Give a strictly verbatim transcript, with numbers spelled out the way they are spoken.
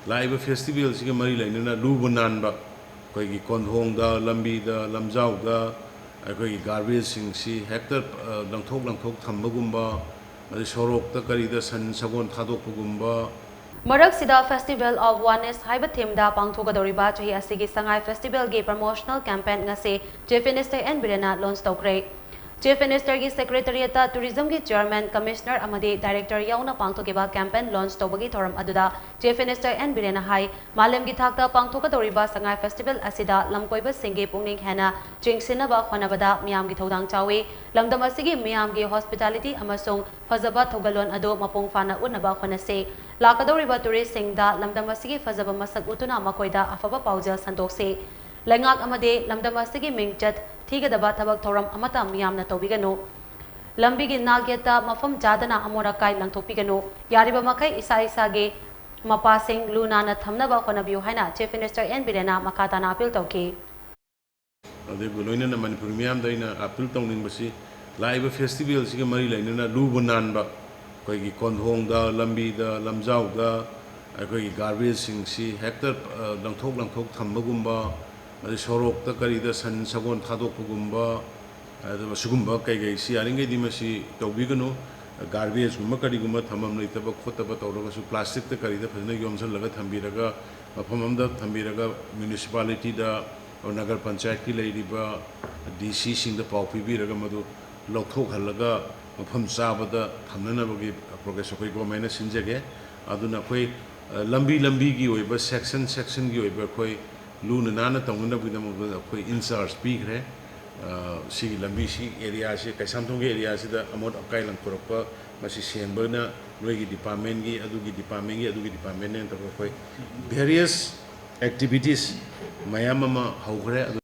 ꯂꯥꯛꯏꯕ ꯐꯦꯁꯇꯤꯚꯦꯜꯁꯤꯒ ꯃꯔꯤ ꯂꯩꯅꯅ ꯂꯨꯕ ꯅꯥꯟꯕ, ꯑꯩꯈꯣꯏꯒꯤ ꯀꯣꯟꯊꯣꯡꯗ, ꯂꯝꯕꯤꯗ, ꯂꯝꯖꯥꯎꯗ ꯑꯩꯈꯣꯏꯒꯤ ꯒꯥꯔꯕꯦꯖꯁꯤꯡꯁꯤ ꯍꯦꯛꯇ, ꯑ, ꯂꯪꯊꯣꯛ ꯂꯪꯊꯣꯛ ꯊꯝꯕꯒꯨꯝꯕ, ꯑꯗꯩ ꯁꯣꯔꯣꯛꯇ ꯀꯔꯤꯗ ꯁꯟ ꯁꯒꯣꯜ ꯊꯥꯗꯣꯛꯄꯒꯨꯝꯕ꯫ ꯃꯔꯛꯁꯤꯗ Festival of Oneness ꯍꯥꯏꯕ ꯊꯤꯝꯗ ꯄꯥꯡꯊꯣꯛꯀꯗꯧꯔꯤꯕ ꯆꯍꯤ ꯑꯁꯤꯒꯤ ꯁꯉꯥꯏ ꯐꯦꯁꯇꯤꯚꯦꯜꯒꯤ ꯄ꯭ꯔꯃꯣꯁꯅꯦꯜ ꯀꯦꯝꯄꯦꯟ ꯉꯁꯤ ꯆꯤꯐ ꯃꯤꯅꯤꯁꯇꯔ ꯑꯦꯟ ꯕꯤꯔꯦꯟꯅ ꯂꯣꯟꯆ ꯇꯧꯈ꯭ꯔꯦ꯫ ꯆꯤꯐ ꯃꯤꯅꯤꯁꯇꯔꯒꯤ ꯁꯦꯀ꯭ꯔꯦꯇꯔꯤꯌꯦꯠꯇ ꯇꯨꯔꯤꯖꯝꯒꯤ ꯆꯤꯌꯔꯃꯦꯟ, ꯀꯃꯤꯁꯅꯔ ꯑꯃꯗꯤ ꯗꯥꯏꯔꯦꯛꯇꯔ ꯌꯥꯎꯅ ꯄꯥꯡꯊꯣꯛꯈꯤꯕ ꯀꯦꯝꯄꯦꯟ ꯂꯣꯟꯆ ꯇꯧꯕꯒꯤ ꯊꯧꯔꯝ ꯑꯗꯨꯗ ꯆꯤꯐ ꯃꯤꯅꯤꯁꯇꯔ ꯑꯦꯟ ꯕꯤꯔꯦꯟꯅ ꯍꯥꯏ, ꯃꯥꯂꯦꯝꯒꯤ ꯊꯥꯛꯇ ꯄꯥꯡꯊꯣꯛꯀꯗꯧꯔꯤꯕ ꯁꯉꯥꯏ ꯐꯦꯁꯇꯤꯚꯦꯜ ꯑꯁꯤꯗ ꯂꯝꯀꯣꯏꯕꯁꯤꯡꯒꯤ ꯄꯨꯛꯅꯤꯡ ꯍꯦꯟꯅ ꯆꯤꯡꯁꯤꯟꯅꯕ ꯍꯣꯠꯅꯕꯗ ꯃꯤꯌꯥꯝꯒꯤ ꯊꯧꯗꯥꯡ ꯆꯥꯎꯏ꯫ ꯂꯝꯗꯝ ꯑꯁꯤꯒꯤ ꯃꯤꯌꯥꯝꯒꯤ ꯍꯣꯁꯄꯤꯇꯥꯂꯤꯇꯤ ꯑꯃꯁꯨꯡ ꯐꯖꯕ ꯊꯧꯒꯜꯂꯣꯟ ꯑꯗꯨ ꯃꯄꯨꯡ ꯐꯥꯅ ꯎꯠꯅꯕ ꯍꯣꯠꯅꯁꯤ꯫ ꯂꯥꯛꯀꯗꯧꯔꯤꯕ ꯇꯨꯔꯤꯁꯁꯤꯡꯗ ꯂꯝꯗꯝ ꯑꯁꯤꯒꯤ ꯐꯖꯕ ꯃꯁꯛ ꯎꯠꯇꯨꯅ ꯃꯈꯣꯏꯗ ꯑꯐꯕ ꯄꯥꯎꯖꯦꯜ ꯁꯟꯗꯣꯛꯁꯤ꯫ ꯂꯩꯉꯥꯛ ꯑꯃꯗꯤ ꯂꯝꯗꯝ ꯑꯁꯤꯒꯤ ꯃꯤꯡꯆꯠ ꯊꯤꯒꯗꯕ ꯊꯕꯛ ꯊꯧꯔꯝ ꯑꯃꯠꯇ ꯃꯤꯌꯥꯝꯅ ꯇꯧꯕꯤꯒꯅꯨ꯫ ꯂꯝꯕꯤꯒꯤ ꯅꯥꯛ ꯌꯦꯠꯇ ꯃꯐꯝ ꯆꯥꯗꯅ ꯑꯃꯣꯠ ꯑꯀꯥꯏ ꯂꯪꯊꯣꯛꯄꯤꯒꯅꯨ꯫ ꯌꯥꯔꯤꯕ ꯃꯈꯩ ꯏꯁꯥ ꯏꯁꯥꯒꯤ ꯃꯄꯥꯁꯤꯡ ꯂꯨ ꯅꯥꯟꯅ ꯊꯝꯅꯕ ꯍꯣꯠꯅꯕꯤꯌꯨ ꯍꯥꯏꯅ ꯆꯤꯐ ꯃꯤꯅꯤꯁꯇꯔ ꯑꯦꯟ ꯕꯤꯔꯦꯟꯅ ꯃꯈꯥ ꯇꯥꯅ ꯑꯄꯤꯜ ꯇꯧꯈꯤ꯫ ꯑꯗꯨꯒ ꯂꯣꯏꯅꯅ ꯃꯅꯤꯄꯨꯔ ꯃꯤꯌꯥꯝꯗ ꯑꯩꯅ ꯑꯄꯤꯜ ꯇꯧꯅꯤꯡꯕꯁꯤ, ꯂꯥꯛꯏꯕ ꯐꯦꯁꯇꯤꯚꯦꯜꯁꯤꯒ ꯃꯔꯤ ꯂꯩꯅꯅ ꯂꯨꯕ ꯅꯥꯟꯕ, ꯑꯩꯈꯣꯏꯒꯤ ꯀꯣꯟꯊꯣꯡꯗ, ꯂꯝꯕꯤꯗ, ꯂꯝꯖꯥꯎꯗ ꯑꯩꯈꯣꯏꯒꯤ ꯒꯥꯔꯕꯦꯖꯁꯤꯡꯁꯤ ꯍꯦꯛꯇ, ꯑ, ꯂꯪꯊꯣꯛ ꯂꯪꯊꯣꯛ ꯊꯝꯕꯒꯨꯝꯕ, ꯑꯗꯩ ꯁꯣꯔꯣꯛꯇ ꯀꯔꯤꯗ ꯁꯟ ꯁꯒꯣꯜ ꯊꯥꯗꯣꯛꯄꯒꯨꯝꯕ, ꯑꯗꯨꯒ ꯁꯤꯒꯨꯝꯕ ꯀꯩꯀꯩꯁꯤ ꯌꯥꯔꯤꯈꯩꯗꯤ ꯃꯁꯤ ꯇꯧꯕꯤꯒꯅꯨ꯫ ꯒꯥꯔꯕꯦꯖꯀꯨꯝꯕ ꯀꯔꯤꯒꯨꯝꯕ ꯊꯝꯐꯝ ꯂꯩꯇꯕ ꯈꯣꯠꯇꯕ ꯇꯧꯔꯒꯁꯨ ꯄ꯭ꯂꯥꯁꯇꯤꯛꯇ ꯀꯔꯤꯗ ꯐꯖꯅ ꯌꯣꯝꯁꯤꯜꯂꯒ ꯊꯝꯕꯤꯔꯒ, ꯃꯐꯝ ꯑꯃꯗ ꯊꯝꯕꯤꯔꯒ, ꯃ꯭ꯌꯨꯅꯤꯁꯤꯄꯥꯂꯤꯇꯤꯗ, ꯅꯒꯔ ꯄꯟꯆꯥꯌꯠꯀꯤ ꯂꯩꯔꯤꯕ ꯗꯤ ꯁꯤꯁꯤꯡꯗ ꯄꯥꯎ ꯄꯤꯕꯤꯔꯒ ꯃꯗꯨ ꯂꯧꯊꯣꯛꯍꯜꯂꯒ ꯃꯐꯝ ꯆꯥꯕꯗ ꯊꯝꯅꯅꯕꯒꯤ ꯄ꯭ꯔꯣꯒ꯭ꯔꯦꯁ ꯑꯩꯈꯣꯏ ꯒꯣꯔꯃꯦꯟꯅ ꯁꯤꯟꯖꯒꯦ꯫ ꯑꯗꯨꯅ ꯑꯩꯈꯣꯏ, ꯑ, ꯂꯝꯕꯤ ꯂꯝꯕꯤꯒꯤ ꯑꯣꯏꯕ, ꯁꯦꯛꯁꯟ ꯁꯦꯛꯁꯟꯒꯤ ꯑꯣꯏꯕ ꯑꯩꯈꯣꯏ ꯂꯨꯅ ꯅꯥꯟꯅ ꯇꯧꯅꯅꯕꯒꯤꯗꯃꯛꯇ ꯑꯩꯈꯣꯏ ꯏꯟꯆꯥꯔꯖ ꯄꯤꯈ꯭ꯔꯦ꯫ ꯑ, ꯁꯤꯒꯤ ꯂꯝꯕꯤ, ꯁꯤ ꯑꯦꯔꯤꯌꯥꯁꯤ, ꯀꯩꯁꯥꯝꯊꯣꯡꯒꯤ ꯑꯦꯔꯤꯌꯥꯁꯤꯗ ꯑꯃꯣꯠ ꯑꯀꯥꯏ ꯂꯪꯊꯣꯔꯛꯄ, ꯃꯁꯤ ꯁꯦꯡꯕꯅ ꯅꯣꯏꯒꯤ ꯗꯤꯄꯥꯔꯠꯃꯦꯟꯒꯤ, ꯑꯗꯨꯒꯤ ꯗꯤꯄꯥꯔꯠꯃꯦꯟꯒꯤ, ꯑꯗꯨꯒꯤ ꯗꯤꯄꯥꯔꯠꯃꯦꯟꯅꯦꯅ ꯇꯧꯔꯒ ꯑꯩꯈꯣꯏ ꯚꯦꯔꯤꯌꯁ ꯑꯦꯛꯇꯤꯚꯤꯇꯤꯁ ꯃꯌꯥꯝ ꯑꯃ ꯍꯧꯈ꯭ꯔꯦ꯫ ꯑꯗꯨ